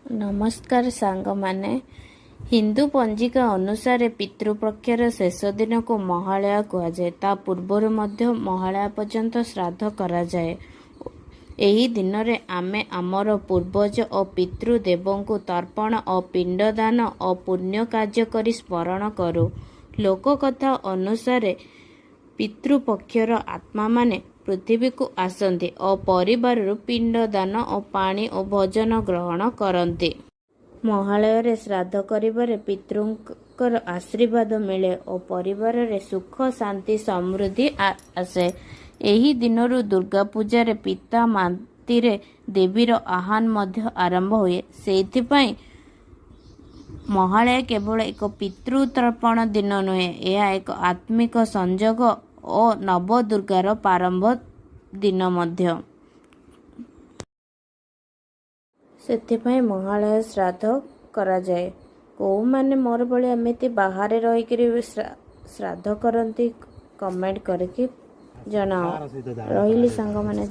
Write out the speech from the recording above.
ନମସ୍କାର ସାଙ୍ଗମାନେ। ହିନ୍ଦୁ ପଞ୍ଜିକା ଅନୁସାରେ ପିତୃପକ୍ଷର ଶେଷ ଦିନକୁ ମହାଳୟା କୁହାଯାଏ। ତା ପୂର୍ବରୁ ମଧ୍ୟ ମହାଳୟା ପର୍ଯ୍ୟନ୍ତ ଶ୍ରାଦ୍ଧ କରାଯାଏ। ଏହି ଦିନରେ ଆମେ ଆମର ପୂର୍ବଜ ଓ ପିତୃଦେବଙ୍କୁ ତର୍ପଣ ଓ ପିଣ୍ଡଦାନ ଓ ପୁଣ୍ୟ କାର୍ଯ୍ୟ କରି ସ୍ମରଣ କରୁ। ଲୋକକଥା ଅନୁସାରେ ପିତୃପକ୍ଷର ଆତ୍ମାମାନେ ପୃଥିବୀକୁ ଆସନ୍ତି ଓ ପରିବାରରୁ ପିଣ୍ଡଦାନ ଓ ପାଣି ଓ ଭୋଜନ ଗ୍ରହଣ କରନ୍ତି। ମହାଳୟାରେ ଶ୍ରାଦ୍ଧ କରିବାରେ ପିତୃଙ୍କର ଆଶୀର୍ବାଦ ମିଳେ ଓ ପରିବାରରେ ସୁଖ, ଶାନ୍ତି, ସମୃଦ୍ଧି ଆସେ। ଏହି ଦିନରୁ ଦୁର୍ଗା ପୂଜାରେ ପିତା ମାଟିରେ ଦେବୀର ଆବାହନ ମଧ୍ୟ ଆରମ୍ଭ ହୁଏ। ସେଇଥିପାଇଁ ମହାଳୟା କେବଳ ଏକ ପିତୃତର୍ପଣ ଦିନ ନୁହେଁ, ଏହା ଏକ ଆତ୍ମିକ ସଂଯୋଗ ଓ ନବଦୁର୍ଗାର ପ୍ରାରମ୍ଭ ଦିନ ମଧ୍ୟ। ସେଥିପାଇଁ ମହାଳୟା ଶ୍ରାଦ୍ଧ କରାଯାଏ। କେଉଁମାନେ ମୋର ଭଳି ଏମିତି ବାହାରେ ରହିକରି ଶ୍ରାଦ୍ଧ କରନ୍ତି, କମେଣ୍ଟ କରିକି ଜଣାଅ। ରହିଲି ସାଙ୍ଗମାନେ।